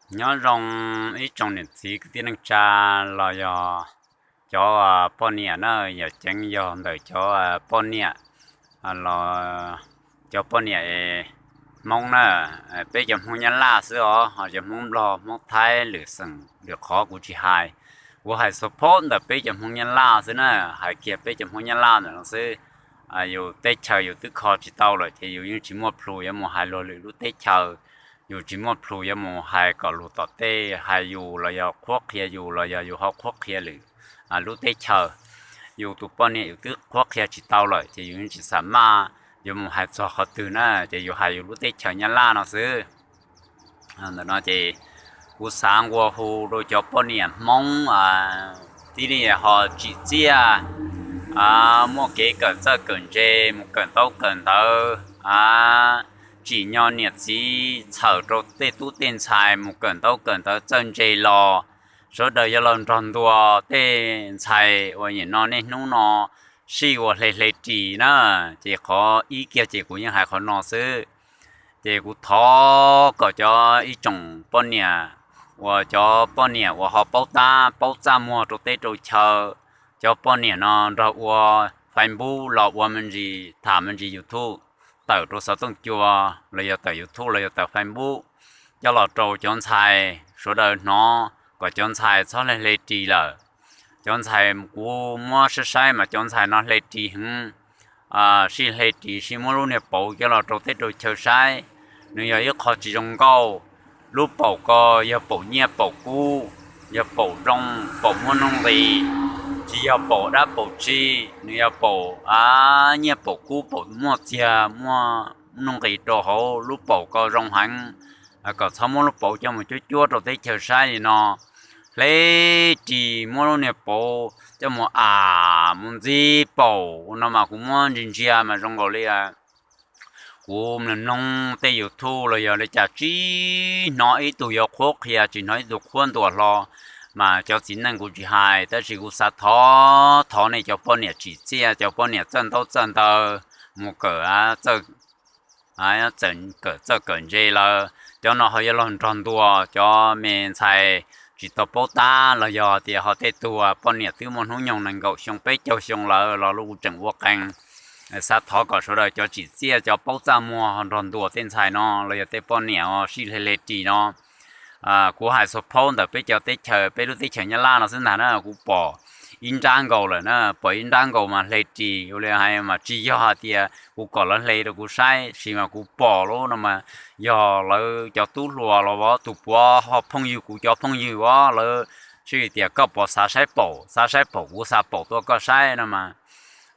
Nyob zoo ib tsoom niam txiv kwv tij neej tsa los yog cov poj niam na, yam ceev yog ntawm cov poj niam los cov poj niam Hmoob na, peb cov Hmoob Nyab Laj xwb os, ho cov Hmoob Nplog, Hmoob Thaib lwm xeem lwm qhov kuv tsis hais. Kuv hais xov phob ntawm peb cov Hmoob Nyab Laj xwb na, hais kiag peb cov Hmoob Nyab Laj ntawm no xwb. Yus teb chaws yus twb kho tsis tau lawm ces yus yeej tsis muaj plhus yuav mus hais luag lwm lub teb chaws, yus tsis muaj plhus yuav mus hais kom luag tom tej hais yus los yog qhuab qhia yus los yog yus ho qhuab qhia lwm lub teb chaws. Yus tus poj niam yus twb qhuab qhia tsis tau lawm ces yus yeej tsis xam maj yuav mus hais txog qhov twg na, ces yus hais yus lub teb chaws Nyab Laj no xwb. Ntawm no ces kuv xav nqua hu rau cov poj niam Hmoob tib neeg ho tsim txiaj, muaj kev kawm txawj kawm ntse, mus kawm ntaub kawm ntawv, tsim nyog niam txiv txhawm rau tej tub tej ntxhais mus kawm ntaub kawm ntawv txawj ntse los sawv daws yuav los nrog ntua tej ntxhais uas nim no niaj hnub no sij ua hle hle ris na. Ces qhov ib kiag ces kuv yeej hais qhov no xwb. Ces kuv thov kom cov ib tsoom poj niam uas cov poj niam uas ho paub tab paub txaj muag rau teb rau chaw, cov poj niam no nrog ua Facebook los ua me ntsis tham me ntsis YouTube, tawm rau xov tooj cua los yog tawm YouTube los yog tawm Facebook coj los rau cov ntxhais sawv daws hnov kom cov ntxhais txhob hle hle ris lawm. Cov ntxhais kuv muab saib saib mas cov ntxhais no hle ris heev, sij hle ris sij muab lub niag paum coj los rau teb rau chaw saib. Nws yog ib qho tsis zoo nkauj. Lub paum ko yog paum nyiaj paum kub, yog paum zoo paum muaj nuj nqis, tsis yog paum dab paum tsib, nws yog paum nyiaj paum kub paum muaj txiag muaj nuj nqis rau hauv lub paum ko zoo heev. Kom txhob muab lub paum coj mus cuab cuab rau teb chaws saib li no. Hle ris muab lub niag paum coj mus am mus ntxib paum no mas kuv muab ntsia ntsia mas zoo nkaus li kuv mloog mloog tej YouTube los yog li cas tsis hnov ib tug yuav qhuab qhia, tsis hnov ib tug qhuab ntuas hlo. Mas cov txiv neej kuv tsis hais, tab sis kuv xav thov thov nej cov poj niam tsim txiaj, cov poj niam txawj ntaub txawj ntawv, mus kawm kawm txawj kawm ntse lawm, cov no ho yuav los nrog ntuas cov me ntxhais tsis tau paub tab los yog tias ho tej tug poj niam twb muaj hnub nyoog nees nkaum xyoo peb caug xyoo lawm los lub kuv tseem ua qee. Xav thov kom sawv daws cov tsim txiaj cov paub txaj muag ho nrog ntuas tej ntxhais no los yog tej poj niam sij hle hle ris no. Kuv hais xov phob ntawm peb cov teb chaws, peb lub teb chaws Nyab Laj no xwb ntag na, kuv pom ib nrab nkaus lawm na, pom ib nrab nkaus mas hle ris ua li hais mas tsis yog hais tias kuv kom lawv hle rau kuv saib, sis mas kuv pom lawm no mas yog lawv cov tub hluas los tus puav ho phooj ywg kuv cov phooj ywg os, lawv sij tias koj puas xav saib paum, xav saib paum kuv xa paum tuaj koj saib no mas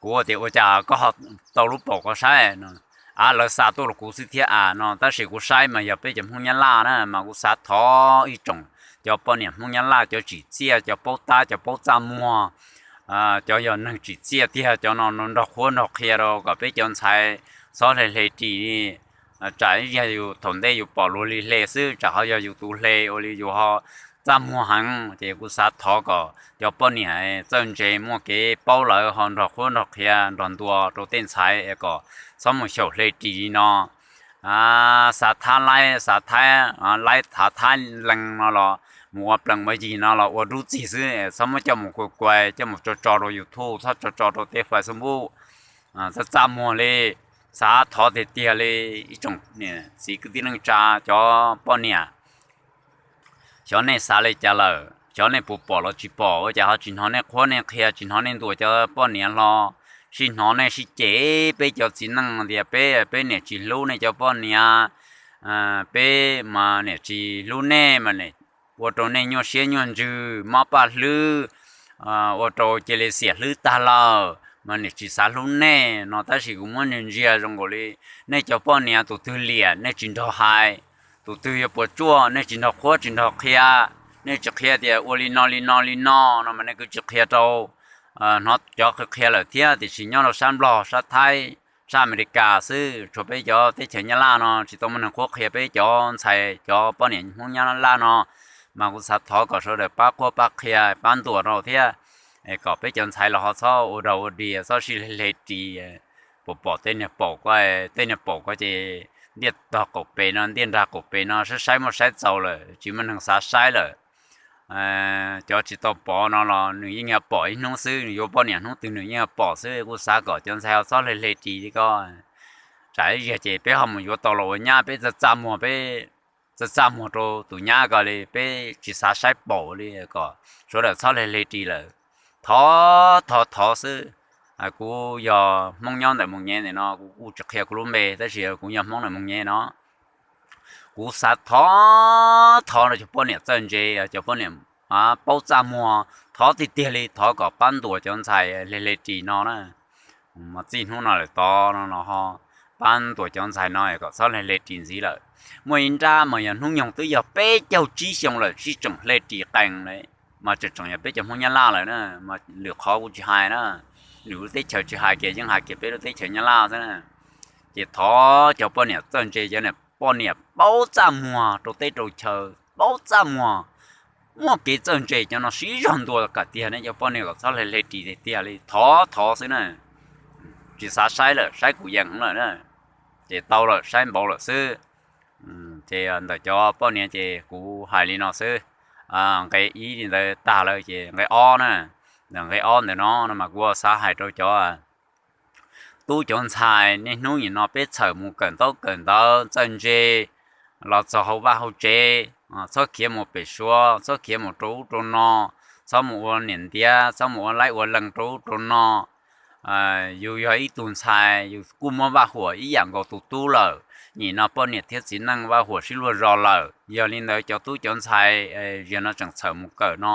kuv tias ua cas koj ho tau lub paum koj saib no. Av, lawv xa tuaj rau kuv xwb thiab av no, tab sis kuv saib mas yog peb cov Hmoob Nyab Laj na, mas kuv xav thov ib tsoom cov poj niam Hmoob Nyab Laj cov tsim txiaj cov paub tab cov paub txaj muag, cov yog neeg tsim txiaj tiag cov no nrog qhuab nrog qhia rau kom peb cov ntxhais txhob hle hle ris li. Tsam ib yam yus thaum ntej yus pom luag li hle xwb tsam ho yog yus tus hle ua li yus ho txaj muag heev. Ces kuv xav thov kom cov poj niam txawj ntse muaj kev paub lawm ho nrog qhuab nrog qhia nrog ntuas rau tej ntxhais es kom txhob mus xyaum hle ris li no. Xav thab laib, xav thab laib, thav thab lees no los mus ua plees ua yig no los ua dub txig xwb, txhob muab coj mus kuas kuas coj mus tso tso rau YouTube, txhob tso tso rau tej Facebook. Txaj txaj muag li, xav thov tiag tiag li ib tsoom niam txiv kwv tij neej tsa cov poj niam, xyov nej xav li cas lawm, xyov nej puas pom los tsis pom, ua cas ho tsis hnov nej qhuab nej qhia, tsis hnov nej ntuas cov poj niam hlo, sij hnov nej sib cem peb cov txiv neej tias peb, peb niam tsis hlub nej cov poj niam, peb mas niam tsis hlub nej mas ua rau nej nyuaj siab nyuaj ntsws mob paj hlwb, ua rau cia li xiam hlwb tag lawm mas niam tsis xav hlub nej no. Tab sis kuv muab ntsia ntsia zoo nkaus li nej cov poj niam tus twg liam nej tsis nrog hais, tus twg yuav puas tsuaj nej tsis nrog qhuab tsis nrog qhia, nej tsis qhia tias ua li no li no li no no mas nej kuj tsis qhia rau. Hnov cov qhia qhia lawm thiab tiam sis nyob rau sab Nplog sab Thaib sab Amelikas xwb, tshuav peb cov teb chaws Nyab Laj no tsis tau muaj neeg qhuab qhia peb cov ntxhais cov poj niam Hmoob Nyab Laj no. Mas kuv xav thov kom sawv daws pab qhuab pab qhia pab ntuas rau thiab, kom peb cov ntxhais los ho txhob ua rag ua ris txhob sib hle ris. Puas pom tej niag paum ko, tej niag paum ko ces ntiaj tog qaum pem no, ntiaj nrag qaum pem no saib saib muaj saib txaus lawm, tsis muaj neeg xav saib lawm. Cov tsis tau pom no los nws yeej yuav pom ib hnub xwb, nws yuav poj niam hnub twg nws yeej yuav pom xwb. Kuv xav kom cov ntxhais ho txhob hle hle ris li ko. Tsam ib zaug ces peb ho mus yuav tau los ua nyab, peb txaj txaj muag, peb txaj txaj muag rau tus nyab ko li, peb tsis xav saib paum li, kom sawv daws txhob hle hle ris lawm. Thov thov thov xwb. Kuv yog Hmoob nyob ntawm Moos Nyem ntawm no, kuv kuj tsis qhia kuv lub npe, tab sis kuv yog Hmoob ntawm Moos Nyem no. Kuv xav thov thov rau cov poj niam txawj ntse, cov poj niam paub txaj muag, thov tiag tiag li, thov kom pab ntuas cov ntxhais hle hle ris no na. Mas txij hnub no lawm tod no no ho pab ntuas cov ntxhais no kom txhob hle hle ris ntxiv lawm. Muaj ib nrab mas yog hnub nyoog twb yog peb caug tsib xyoo lawm sib tseem hle ris qees lawm, mas tseem tseem yog peb cov Hmoob Nyab Laj lawm na. Mas lwm qhov kuv tsis hais na, lwm lub teb chaws tsis hais kiag, yeej hais kiag peb lub teb chaws Nyab Laj xwb na. Ces thov cov poj niam txawj ntse, cov niam poj niam paub txaj muag rau teb rau chaw, paub txaj muag, muaj kev txawj ntse, cov no siv zog ntuas kom tiag ne, cov poj niam kom txhob hle hle ris tiag tiag li, thov thov xwb na. Tsis xav saib lawm, saib kuv yees lawm na. Ces tau lawm, saib npaum lawm xwb. Ces ntawm cov poj niam ces kuv hais li no xwb. Nqe ib li ntawd tag lawm ces nqe ob na, nqe ob ntawm no no mas kuv xav hais rau cov tub cov ntxhais, niaj hnub nim no peb txhawm mus kawm ntaub kawm ntawv txawj ntse los txog hauv vaj hauv tsev, txhob khiav mus pem Suav, txhob khiav mus rau ub rau no, txhob mus ua niam ntiav, txhob mus ua laib ua lees rau ub rau no. Yus yog ib tug ntxhais, yus kuj muaj vaj huam ib yam nkaus tus tub lawm. Nim no poj niam thiab txiv neej vaj huam sib luag zos lawm. Yog li ntawd cov tub cov ntxhais zaum no tseem txhawm mus kawm no,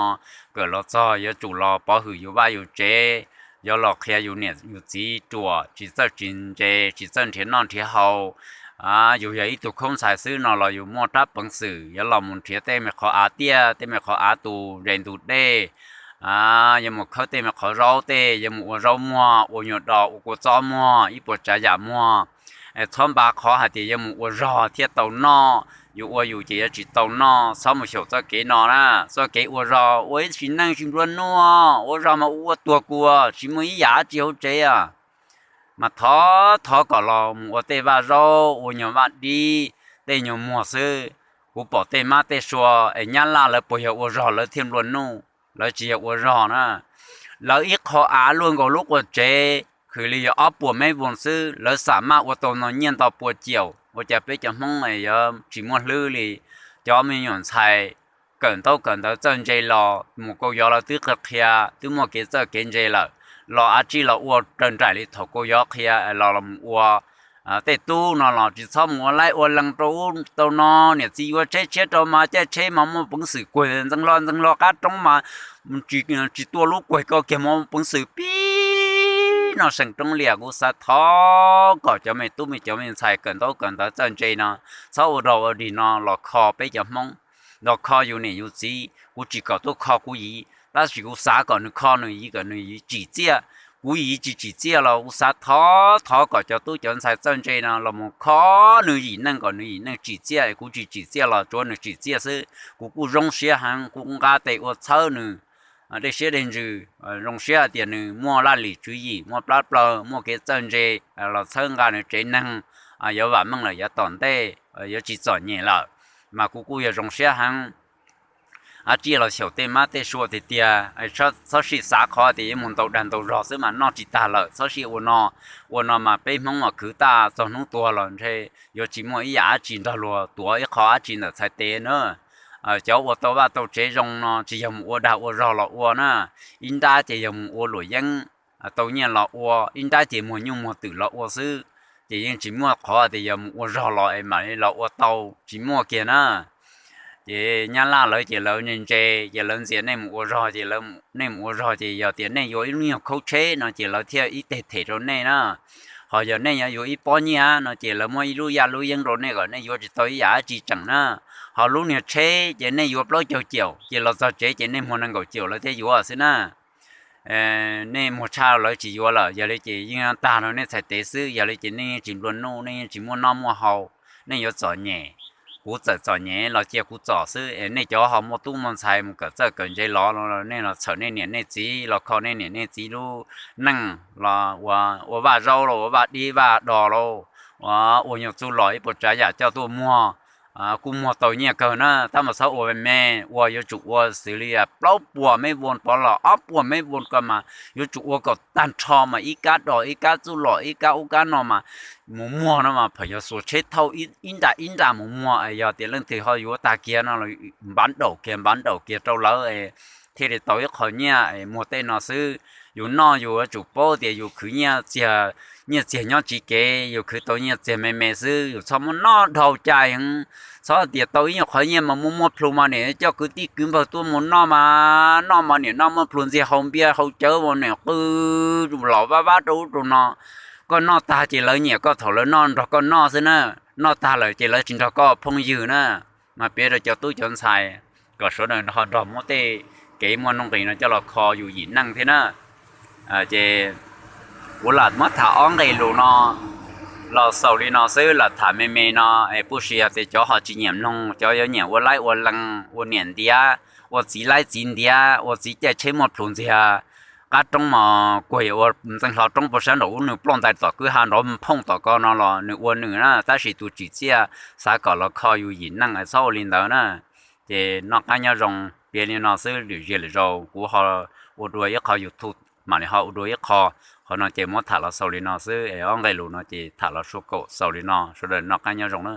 kawm los txog yuav tsum los pov hwm yus vaj yus tsev, yuav los qhia yus niam yus txiv ruam, tsis txawj tsis ntse, tsis txawj nrhiav noj nrhiav haus. Yus yog ib tug khaub ntxhais xwb no los yus muaj rab peev xwm yuav los mus nrhiav tej me qhov av tiaj, tej me qhov av tus zes ntug dej, yuav mus khawb tej me qhov zaub tej, yuav mus ua zaub muag, ua nyuag dos, ua kua txob muag, ib puas tsav yam muag. Txhob npaj qhov hais tias yuav mus ua zog thiaj tau noj, yus ua yus ces yuav tsis tau noj. Txhob mus xyaum txoj kev no na, txoj kev ua zog ua ib sim neej tsis nplua nuj, ua zog mas ua ua tuag kuv, tsis muaj ib yam dab tsi hauv tsev. Mas thov thov kom los mus ua tej vaj zaub, ua nyuag vaj dib, tej nyuag muag xwb. Kuv pom tej mab tej sua es Nyab Laj lawv puas yog ua zog lawv thiaj nplua nuj? Lawv tsis yog ua zog na. Lawv ib qho av luaj nkaus lub quas tsev, khwv li yog ob puas mev voos xwb, lawv xam maj ua tau no nyiaj ntau pua caum. Ua cas peb cov Hmoob yuav tsis muaj hlwb li? Cov me nyuam ntxhais kawm ntaub kawm ntawv txawj ntse los mus kau yov lawv twb qhia, twb muaj kev txawj kev ntse lawm, los av tsi los ua raws nraim li thaum kau yov qhia los mus ua. Tej tub no los tsis txhob mus ua laib ua lees rau ub rau no, niam txiv yuav tsheb tshiab rau mas caij tsheb mas muaj peev xwm kuag ntxeev hlo ntxeev hlo qab roob mas tsis tuaj lub kuag ko kiag mas muaj peev xwm pib no seem roob liam. Kuv xav thov kom cov me tub me cov me ntxhais kawm ntaub kawm ntawv txawj ntse no txhob ua dog ua dig no los kho peb cov Hmoob, los kho yus niam yus txiv. Kuv tsis kom tuaj kho kuv yiv, tab sis kuv xav kom nws kho nws yiv, kom nws yiv tsim txiaj. Kuv yiv tsis tsim txiaj los kuv xav thov thov kom cov tub cov ntxhais txawj ntse no los mus kho nws yim neej, kom nws yim neej tsim txiaj. Kuv tsis tsim txiaj los tsuav nws tsim txiaj xwb. Kuv kuj zoo siab heev, kuv nqa tes ua txhawb nws dej siab dej ntsws, zoo siab hais tias nws muaj laj lim tswv yim, muaj plab plaws, muaj kev txawj ntse, los txhawb nqa nws tsev neeg, yuav vam meej lawm yav tom ntej, yuav tsis txom nyem lawm. Mas kuv kuj yog zoo siab heev. Ab, tsis los xyaum tej mab tej sua tiag tiag, txhob sij xav qhov tias yuav mus ntaus dag ntaus zog xwb mas noj tsis tag lawm, txhob sij ua no. Ua no mas peb Hmoob mas khwv tag txog hnub tuag los ntshe yuav tsis muaj ib yam dab tsi nrog luag tuav ib qho dab tsi ntawm txhais tes na. Cov ua tau vaj tau tsev zoo no tsis yog mus ua dag ua zog los ua na, ib nrab ces yog mus ua luam yeeb tau nyiaj los ua, ib nrab ces muag nyuj muag twm los ua xwb. Ces yeej tsis muaj qhov tias yog mus ua zog los es mam li los ua tau, tsis muaj kiag na. Ces Nyab Laj lawv ces lawv ntse ntse, ces lawv ntxias nej mus ua zog, ces nej mus ua zog ces yog tias nej yuav ib lub nyuag khaub tsheb no ces lawv thiaj ib teg them rau nej na. Ho yog nej yuav ib pob nyiaj no ces lawv muab ib lub yaj lub yeeb rau nej kom nej yuav tsis tau ib yam dab tsi tseem na. Ho lub niag tsheb ces nej yuav plaub caug caum, ces los txog tsev ces nej muag nees nkaum caum lawv thiaj yuav xwb na. Nej muag tshaj lawv tsis yuav lawm, yog li ces yeej tag rau nej txhais tes xwb. Yog li ces nej yeej tsis nplua nuj, nej yeej tsis muaj noj muaj haus, nej yuav txom nyem. Kuv txawm txom nyem los cia kuv txom xwb es nej cov ho muaj tub muaj ntxhais mus kawm txawj kawm ntse los, nej los txhawm nej niam nej txiv, los kho nej niam nej txiv lub neej, los ua vaj zaub los ua vaj dib vaj dos los ua nyuag txuj lom ib puas tsav yam coj tuaj muag, kuj muag tau nyiaj kawg na. Tab mas txhob ua me me, ua yuav tsum ua xws li plaub puas mev vuos pov los ob puas mev vuos ko mas yuav tsum ua kom tag nrho mas ib kab dos ib kab txuj lom ib kab ub kab no mas mus muag no mas pheem yog xuas tsheb thauj ib nra ib nra mus muag. Yog tias leej twg ho yuav tag kiag no los npav daum kiag npav daum kiag rau lawv thiaj li tau ib qho nyiaj muag tej no xwb. Yus noj yus yuav tsum paub tias yus khwv nyiaj txiag, nyiaj txiag nyob tsiv kev, yus khwv tau nyiaj txiag me me xwb, yus txhob muab noj dhau cai heev. Txhob tias tau ib nyuag qhov nyiaj mas muaj muaj plhus mas niam coj kwv tij kwv npawg tuaj mus noj mas noj mas niam noj muaj plhus ntxiag haus npias haus cawv mas niam qw los vab vab rau ub rau no. Koj noj tag ces lawv nyiam koj thaum lawv noj nrog koj noj xwb na. Noj tag lawm ces lawv tsis nrog koj phooj ywg na. Mas piav rau cov tub cov ntxhais kom sawv daws ho nrog muab tej kev muaj nuj nqis no coj los kho yus yim neej thiab na. Ces kuv lam muab tham ob nqe lus no los xaus li no xwb, lam tham me me no es puj si yog tias cov ho tsis nyiam mloog, cov yuav nyiam ua laib ua lees, ua niam ntiav, ua txiv laib txiv ntiav, ua txiv caij tsheb muaj plhus ntxiag, qab roob mos kuag ua ntxeej hlo roob puag sab nraum ub, nws ploj ntais tom kwj ha nrov phooj tom ko no los nws ua nws na, tab sis tus tsim txiaj xav kom los kho yus yim neej es txhob ua li ntawd na. Ces noj qab nyob zoo, piav li no xwb, lwm zaug lwm zaus kuv ho ua dua ib qho YouTube mam li ho ua dua ib qho. Qhov no ces muab tham los xaus li no xwb es ob nqe lus no ces tham los sua kaum xaus li no, sawv daws noj qab nyob zoo na.